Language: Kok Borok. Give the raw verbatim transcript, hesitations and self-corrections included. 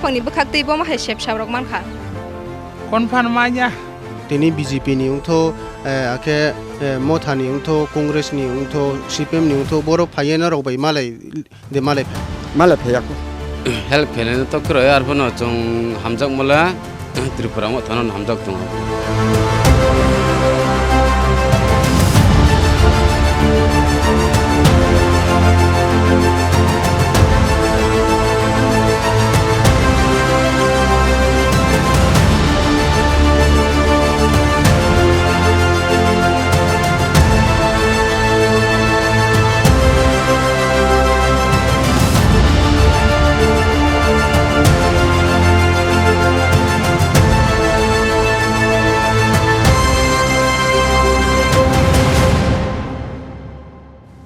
Bongni bwkhak twi bomo hai sepsa rok mankha. Konphan manya. Tini B J P ni wngtho, eh, akhe, eh, Motha ni wngtho, Congress ni wngtho, C P M ni wngtho, borok phaiya norok bai malai de malai phai. Malai phaiya ko. Help khailai no to kwrwi, arbono chwng hamjak mole Tripura Motha no hamjak tongo.